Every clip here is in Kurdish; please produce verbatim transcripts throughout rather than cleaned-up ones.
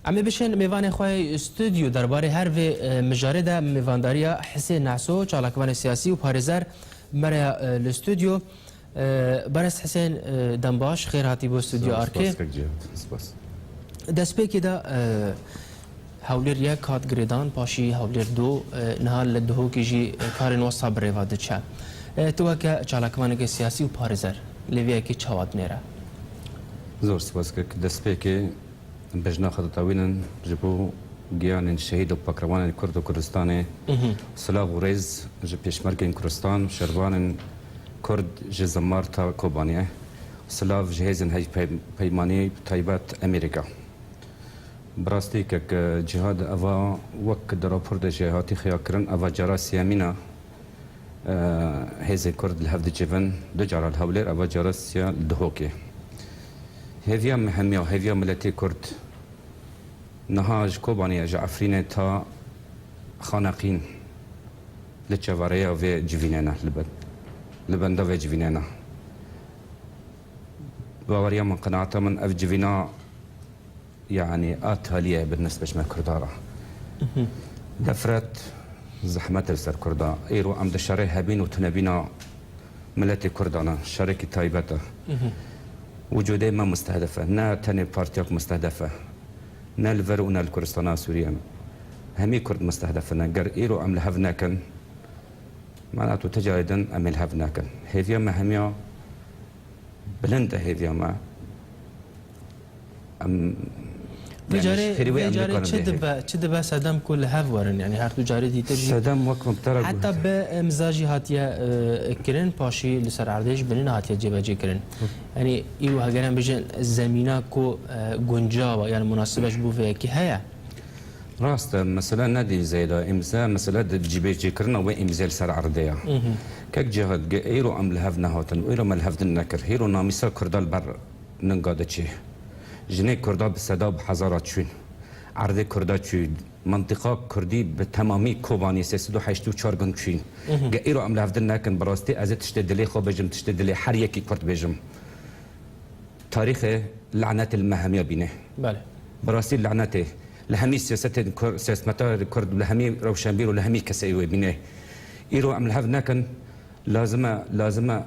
Em ê bişên mêvanê xwe yê stûdyo derbarê her vê, e, mijarê de mêvandariya Hisên Neso, çalakvanê siyasî û parêzer me re ya, e, li stûdyo. E, Berêz Hisên, e, dem baş, xêr hatî bo stûdyo Arkê. Spas, kek Cihad. Spas. Destpêkê de, e, Hewlêr yek hat girêdan, paşî Hewlêr du, e, niha li Duhokê jî, e, karên wesa bi rêva diçe. E, tu weke çalakvaneke siyasî û parêzer, lê vê yekê çawa dinêre? Zor spas, kek. Destpêkê Bejna xwe ditewînin ji bo giyanên şehîd û pakrewanên Kurd û Kurdistanê. Mhm. Silav û rêz ji pêşmergên Kurdistan û şervanên Kurd ji Zimar ta Kobaniyê. Silav ji hêzên hevpey-, peymanî, bi taybet Amerîka. Bi rastî kek Cihad, eva wek di rapor de jî hatî xiya kirin, eva cara siyemîn e. Hêzên Kurd li hev dicivin, du cara li Hewlêr, eva cara siya li Duhokê. Hêviya me hemiya, hêviya miletê Kurd, niha ji Kobanê, ji Efrînê ta Xaneqîn li çevareya vê civînê ne, li ben-, li benda vê civînê ne. Baweriya min, qenaeta min, ev civîna Yanî a taliyê bi nisbet me Kurda re. Mhm. Nefret, zehmet li ser Kurda. Îro em di şerê hebîn û tunebîna miletê Kurda ne. Şerekî taybet e. Mhm. Wicûdê me mustehdef e. Ne tenê partiyek mustehdef e. Ne li vir û ne li Kurdistana Sûriye. Hemî Kurd mustehdef in. Ger îro em li hev nekin, mana tu ti carê din em ê li hev nekin. Hêviya me hemiya bilind e, hêviya me. Em, Vê yani, carê, ji xêrê wê vê em carê nikarin çi bê hêv. dibe, çi dibe sedem ku li hev werin? Yani her du carê dîtir jî. Sedem wek min te re Heta got. bi imza jî hatiye, e, kirin, paşî li ser erdê jî binî hatiye cêbecê kirin. Hı. Yani îro heger em bijin zemîna ku, e, guncawa, yani munasibe ji bo vê yekê heye? Rast e, mesele ne di îmzeyê de. Îmze, mesele di cîbecêkirina wê îmzê li ser erdê ye. Mhm. Kek Cihad, ge îro em li hev nehatin, îro me li hev din nekir. Îro namîsa Kurda li ber ninga diçê. Jinê Kurda bi seda, bi hezara çûn. Erdê Kurda çû. Mentiqa Kurdî bi temamî Kobanî sê sed û heştê û çar gund çûn. Mhm. Ge îro em li hev din nekin, bi rastî ez ê tiştê dilê xwe bêjim, tiştê dilê her yekî Kurd bêjim. Tarîxê lanetê li me hemiya bîne. Belê. Bi rastî lanetê li hemî siyasetên Kur-, siyasetmedarê Kurd, li hemî rewşenbîr û li hemî kesê wê bîne. Îro em li hev nekin, lazim e, lazim e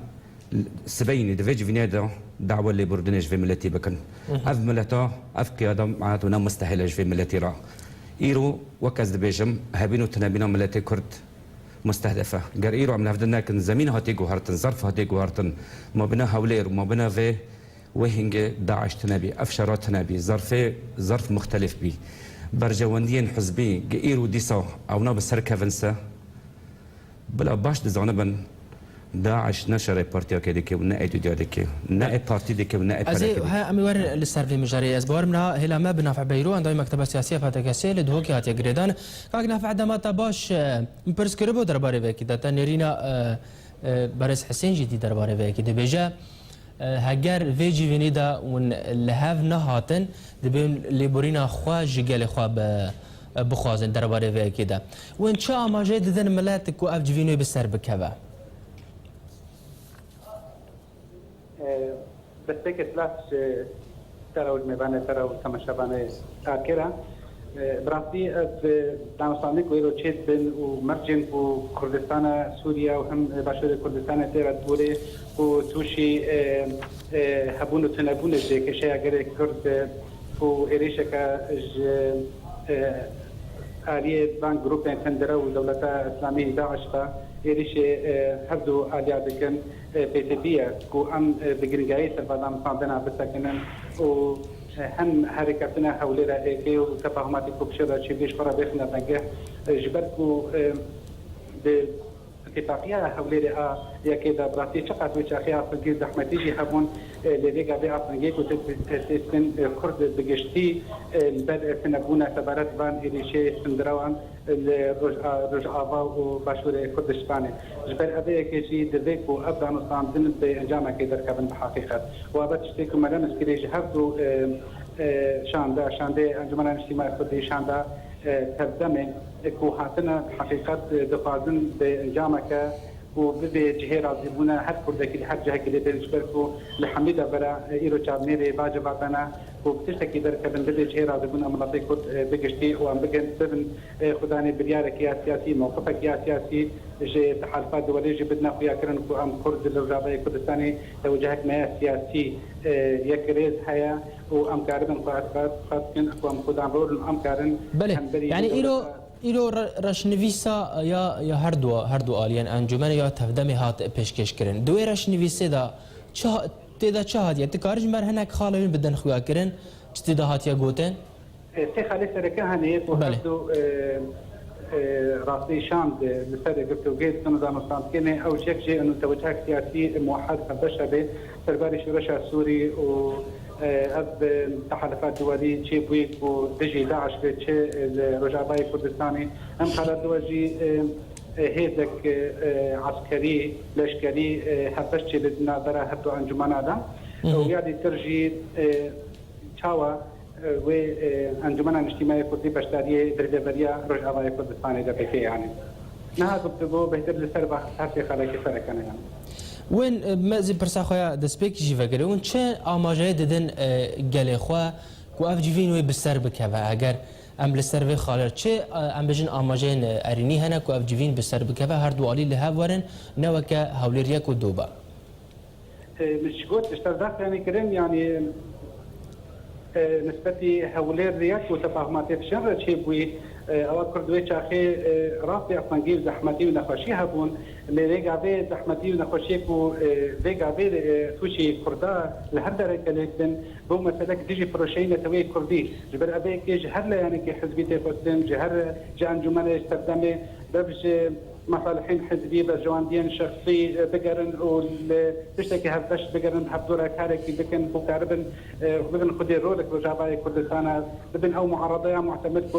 sibeyînê di vê civînê de dawa lêbûrdinê ji vê miletî bikin. Hı hı. Ev mileta, ev qiyada, mana tu ne mustehîl e ji vê miletî re. Îro wek ez dibêjim, hebîn û tunebîna miletê Kurd mustehdef e. Ger îro em li hev din nekin, zemîn hatiye guhertin, zerf hatiye guhertin, mabîna Hewlêr û mabîna vê, wê hingê DAIŞ tune bî, ev şera tune bî, zerfê, zerf muxtelif bî. Berjewendiyên hizbî, ge îro dîsa ewna bi ser kevin se, bila baş dizanibin, DAIŞ ne şerê partiyakê dike û ne êdîdiya dike, ne ê partî dike û ne ê Ez ê, pereke dike. he, em ê werin li ser vê mijarê. Ez bawerim niha hêla me bi Nafi Beyro, endamê Mekteba Siyasî ya P D K S lê Duhokê hatiye girêdan. Kak Nafi, dema te baş, e, min pirs kiribû derbarê vê yekê de, te nêrîna, e, e, Berêz Hisên jî dî derbarê vê yekê. Dibêje, e, heger vê civînê de hûn li hev nehatin, dibên lêborîna xwe ji gelê xwe bi, e, bixwazin derbarê vê yekê de. Hûn çi amajeyê didin milet ku ev civînê bi ser bikeve? Destpêkê silav ji te re û ji mêvanê te re û temaşevanê Arkê re. Bi rastî ev danûstandin ku îro çêdibin û mercên ku Kurdistana Sûriye û him Başûrê Kurdistanê tê re dibûrê ku tûşî hebûn û tunebûnê dê kêşeya gelê Kurd be û êrîşeke ji aliyê van grûpên tundrew û Dewleta Îslamî, DAIŞ, ve êrîşê hevdu aliya dikin. Pêtivî ye ku em, e, bi giringiyê ser va danûstandina bisekinin û, e, hem herêkeftina Hewlêra êkê û tefahumatê ku pişê ve çêbû ji xwe re bêxine vengeh, e, ji ber ku, e, di îtifaqiya Hewlêrê a yekê de bi rastî çiqas wê çaxê astengî û zehmetî jî hebûn, e, lê vêga vê astengiyê ku tê, tê, tê, e, Kurd bi giştî, e, li ber, e, tunebûna sebaret van êrîşê tundrewan, li Roj-, a-, Rojava û Başûrê Kurdistanê. Ji ber evê yekê jî divê ku ev danûstandin bi encamekê derkevin bi heqîqet. Û ev tiştê ku Meryem Miskilî ji hev du, e, e, şanda, şandê Encûmena Niştîma Kurdî, şanda, e, Tevdemê, e, ku hatine bi heqîqet, e, dixwazin bi encameke ku bibê cihê razîbûna her Kurdekî li her cihekî lê bên, ji ber ku li hemî devera, e, îro çavnêrê va civatana ku bi tiştekî derkevin, bidê cihê razîbûna miletê Kurd, e, bi giştî û em bigin, bibin, e, xudanê biryarek ya siyasî, mewqifek ya siyasî ji Tehalifa Duwelî jî bidine xuyakirin ku em Kurd li Rojavayê Kurdistanê tewcehek me ya siyasî, e, yekrêz heye û em karibin xwe xwe bikin ku em xudan rol em karin Belê, hemberî yanî vî îro, dewleta îro re-, reşnivîsa ya, ya her du, her du aliyên encûmenê ya tevdemê hat pêşkêş kirin. Di wê reşnivîsê de çi ha-, tê de çi hatiye? Tu karî ji me re hinek xala wî bidin xuya kirin, çi tê de hatiye gotin? E, sê xalê sereke hene yek û Belê. her du, e, e, rastnîşan di, li ser girtûgê dikin û danûstandkirinê ew ji yek jê û tewcehek siyasî muwehed hevbeş hebe, serbarî şoreşa Sûrî û, e, ev, e, tehalifa duwelî çêbûyî ku dijî DAIŞ be çi li Rojavayê Kurdistanê. Em xala duwe jî, e, e, hêzek, e, e, eskerî, leşkerî, e, hevbeş çê li navbera her du encûmena de. Hı hı. Û ya dîtir jî, e, çawa, e, wê, e, Encûmena Niştîmaya Kurdî beşdariyê di rêveberiya Rojavayê Kurdistanê de bike, yanî. Niha guftûgo bêhtir li ser va-, her sê xalekê sereke ne, yanî. Wên, e, me zî pirsa xwe ya destpêkî jî vekirî. Wên çi amajeyê didin, e, gelê xwe ku ev civîn wê bi ser bikeve? Eger em li ser vê xaler çi, e, em bêjin amajeyên, e, erênî hene ku ev civîn bi ser bikeve, her du alî li hev werin, ne weke Hewlêr yek û du be? E, min ji got, ji te zaf yanî kirin, yanî, e, nisbetî Hewlêr yek û tefahumatê dişên re çêbûyî, e, ewa Kurd wê çaxê, e, rastî astengî û zehmetî û nexweşî hebûn. Lê vê gavê zehmetî û nexweşiyê ku, e, vê gavê, e, tûşî Kurda li her dereke lê dibin, bo meselek dijî firoşeyî neteweyê Kurdî. Ji ber ev ê yekê ji her layanekî hizbî tê xwestin, ji her, ji encûmenê serdemê, dev ji mesalihên hizbî, berjewendiyên şexsî, e, bigerin û li tiştekî hevbeş bigerin, hevdû re karekî bikin ku karibin, e, bibin xwedî rolek Rojavayê Kurdistana, bibin ew muaredeya mutemed ku,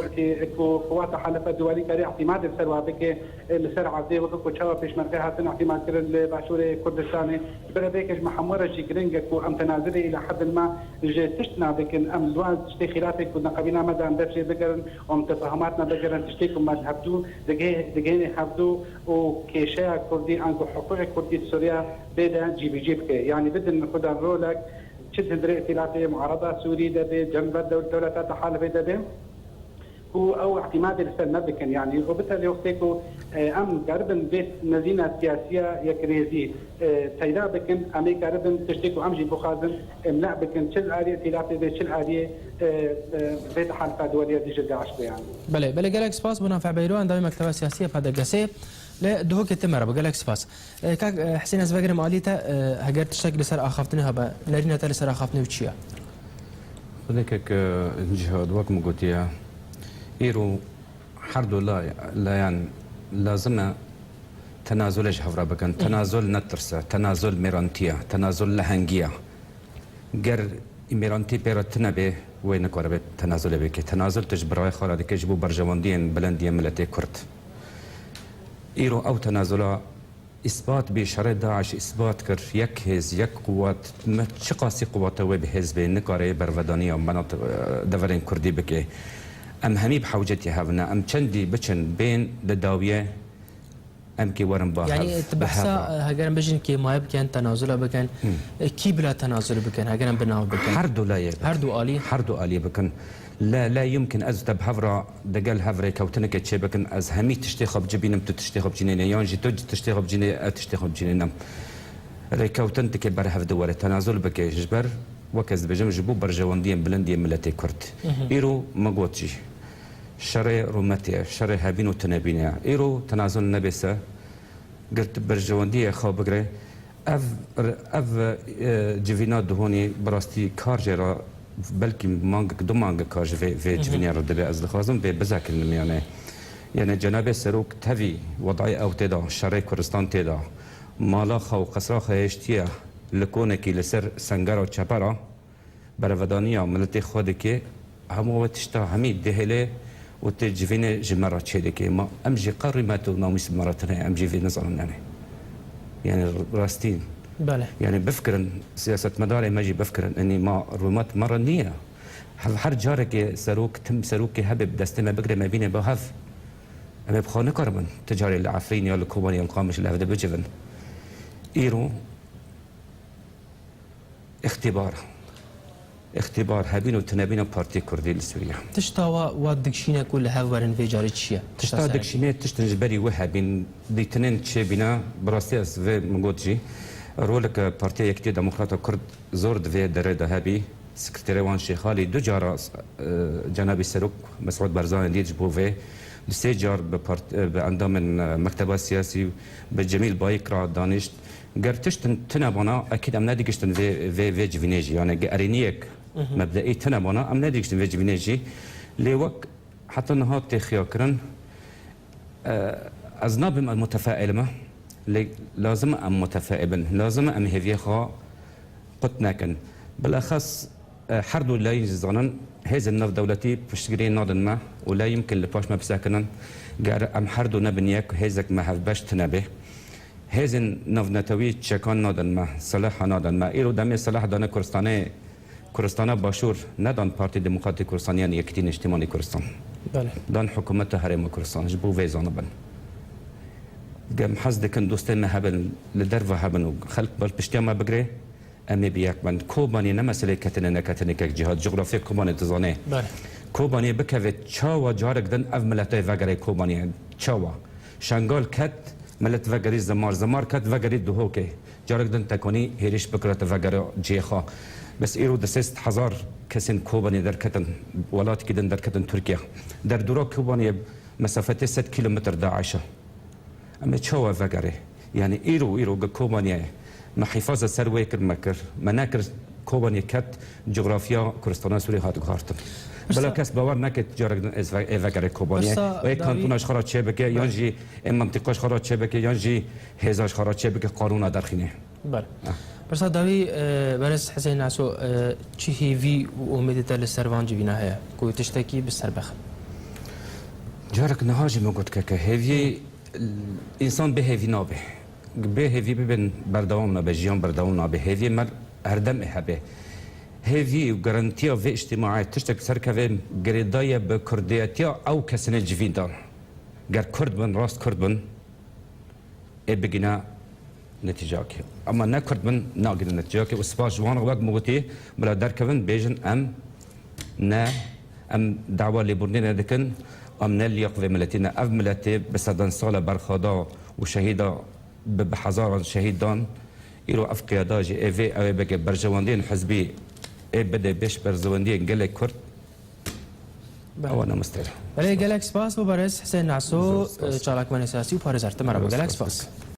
ku, ku wata halife duwalî karî îtîmadê li ser wa bike, e, li ser erdê, weke ku çawa pêşmerge hatin îtîmad kirin li Başûrê Kurdistanê. Ji ber vê yekê ji me hemû re jî giring e ku em tenazulê îla hedin me ji tişt nabikin, em li wan tiştê xîlafê ku neqebîna me de em dest jê bigerin û em tefahumat me bigerin, tiştê ku me li hevdû digihê-, digihênê hevdû û kêşeya Kurdî anku hiqûqê Kurdî di Sûriya bê de cîbicî bike. Yanî bidin xudan rolek, çi di hundirê îtîlafê muarada Sûrî de bê, cem ve dew-, dewleta tehalifê de bê, ku ew îtîmadê li ser me bikin. Yanî û bite lê wextê ku, e, em karibin vê mezîna siyasiya yekrêzî, e, peyda bikin, em ê karibin tiştê ku em jî bixwazin, imla bikin, çi li aliyê îtîlafê bê, çi li aliyê, e, e, vê tehalifa duwelî ya dijî DAIŞ bê yanî. Belê, belê, gelek spas bo navê Beyro, endamê Mekteba Siyasî ya P D G S'ê. Lê Duhokê te merhaba, gelek spas. E, kak, e, Hesên, ez vegerim alî te, e, heger tiştek li ser axaftinê hebe, nerîna te li ser axaftinê û çi ye? Xwedê kek, e, Cihad, wek min gotiye, îro her du lay-, layan lazim e tenazulê ji hev re bikin. Hı. Tenazul ne tirs e, tenazul mêrantî ye, tenazul lehengî ye. Ger mêrantî pê re tune bê, wê nikare bê tenazulê bike. Tenazul tu ji birayê xwe re dike ji bo berjewendiyên bilind yên miletê Kurd. Îro ew tenazula îspat bî, şerê DAIŞ îspat kir, yek hêz, yek quwet, me çiqasî quweta wê bi hêz bê, nikare bervedaniya menat-, deverên Kurdî bike. Em hemî bi hewcetî hev ne. Em çendî biçin bên di dawiyê, em kê werin ba Yanî hev, tu bi behsa, hev re. e, heger em bêjin kêmaye bikin, tenazula bikin, Hı. e, kî bila tenazul bikin, heger em bi nav bikin? Her du layê bikin. Her du alî? Her du alî bikin. La, la yumkin ez te bi hev re digel hev rêkewtinekê çê bikin, ez hemî tiştê xwe bicibînim, tu tiştê xwe bicînêne, yan jî tu tiştê xwe bicînê, ez tiştê xwe bicînênim. Rêkewtin dike ber hev di were, tenazul bike, ji ber, wek ez dibêjim, ji bo berjewendiyên bilind yên miletê Kurd. Hı hı. Îro me got jî, şerê rûmetê ye, şerê hebîn û tunebînê ye. Îro tenazul nebê se, Ger tu berjewendiyê xwe bigire, ev, ev, e, civîna duhonî bi rastî kar jê re belkî mangek, du mangek kar ji vê, vê Hı hı. civînê re dibe. Ez dixwazim vê bizekirim, yanî, yanî cenabê serok tevî wedayê ew tê de, şerê Kurdistan tê de, mala xwe û qesra xwe hêştiye li konekî li ser sengera çepe re, berevedaniya miletê xwe dike, hemû ew tişta hemî dihêle û tê civînê ji me re çêdike. Ma em jî qe rîmet û namûs me re tune, em jî vê nizanin, yanî. Yanî rastî. Belê. Yanî bifikirin, siyasetmedarê me jî bifikirin. Enî ma rûmet me re niye. Hev her carekê serok, tim serokê hebe bi destê me bigire, me bîne bi hev. Em ê bi xwe nikaribin ti carê li Efrîn ya li Kobanê ya li Qamişlo li hev de bicivin. Îro îxtîbar. Îxtîbar hebîn û tunebîna Partiyê Kurdî li Sûriye. Tişta wa, wa dikşîne ku li hev werin vê carê çi ye? Tişta dikşîne, tiştin ji berî we hebîn, dîtinên çêbîne, bi rastî ez vê min got jî, roleke Partiya Yekîtiya Demokrata Kurd zor di vê derê de hebî. Sekreterê wan Şêxalî du cara, e, cenabî Serok Mesûd Barzanî dît ji bo vê. Du sê car bi part-, e, bi endamên, e, mekteba siyasî û bi Cemîl Bayik re danîşt. Ger tiştin tune bana, ekîd em nedigiştin vê, vê, vê civînê jî. Yani ge erêniyek Mhm. mebdeî tune bana, em nedigiştin vê civînê jî. Lê wek heta niha tê xiyakirin, e, ez nabim ez mutefaîl me, lê lazim em mutefaîl bin. Lazim em hêviyê xwe qut nekin. Bilexes, e, her du layîn jî zanin, hêzên navdewletî piştgiriyê nadin me û la yimkin li paş me bisekinin. Ger em her du nebin yek, hêzek me hevbeş tune bê. Hêzên navnetewî çekan nadin me, silaha nadin me. Îro demê silah dane Kurdistanê, Kurdistana Başûr, nedan Partî Demokratîk Kurdistan yan Yekîtî Niştimanî Kurdistan. Belê. Dan Hikûmeta Herêma Kurdistan, ji bo vê zanibin. Gem hez dikin dostên me hebin, li derve hebin û xelk ber piştiya me bigire, em ê bi yek bin. Kobaniyê ne meseleyê ketine neketinekek cihad, cografya Kobaniyê dizane. Belê. Kobaniyê bikeve çawa carek din ev miletê vegere Kobaniyê. Çawa? Şengal ket, milet vegerî Zimar, Zimar ket, vegerî Duhokê. Carek din tekonî hêrîş bikire te vegere cihê xwe. Bes îro di sê sed hezar kesên Kobaniyê derketin, welatekî din derketin Tirkiye. Derdora Kobaniyê mesafetê sed kilometr DAIŞ e. Em ê çawa vegerê? Yani îro, îro gi Kobaniyê me hîfaza ser wê kir, me kir. Me nekir Kobaniyê ket, cografya Kurdistana Sûriyê hat guhartin. Pirsa- Bila kes bawer neket carek din ez ve-, ê vegerê Kobaniyê. Pirsa Ê dawî- kantona ji xwe re çêbike, yan Belê. jî ê mentiqa ji xwe re çêbike, yan jî hêza ji xwe re çêbike, qanûna derxîne. Belê. Ah. Pirsa dawî, e, berêz Hesên Naso, e, çi hêvî û umêdê te li ser van civîna heye ku tiştekî bi ser bixin? Carek niha jî min got keke, hêviyê, însan bê hêvî nabe. Bê hêvî bibin berdewam nabe, jiyan berdewam nabe. Hêviyê me herdem ê hebe. Hêvî û garantiya vê îctîmaê tiştek serkeve girêdayî ye bi kurdiyetiya ew kesine civîn dan. Ger kurd bin, rast kurd bin, ê bigîne netîcakê. Ama ne kurd bin, nagîne netîcakê. Û spas ji wan re wek min gotî, bila derkevin, bêjin em ne, em dawa lêbûrînê nedikin, em ne liyaq vê miletî ne. Ev miletê bi sedan sal e berxweda û şehîda bi, bi hezaran şehîd dan. Îro ev qiyada jî ê vê, ew ê bike berjewendiyên hizbî ê bide bêş berjewendiyên gelê Kurd. Belê. Ewa ne mistêr. Belê, gelek spas bo berêz Hesên Naso, Zor spas. çalakvanê siyasî û parêzer. Te merhaba, Zor gelek spas. spas.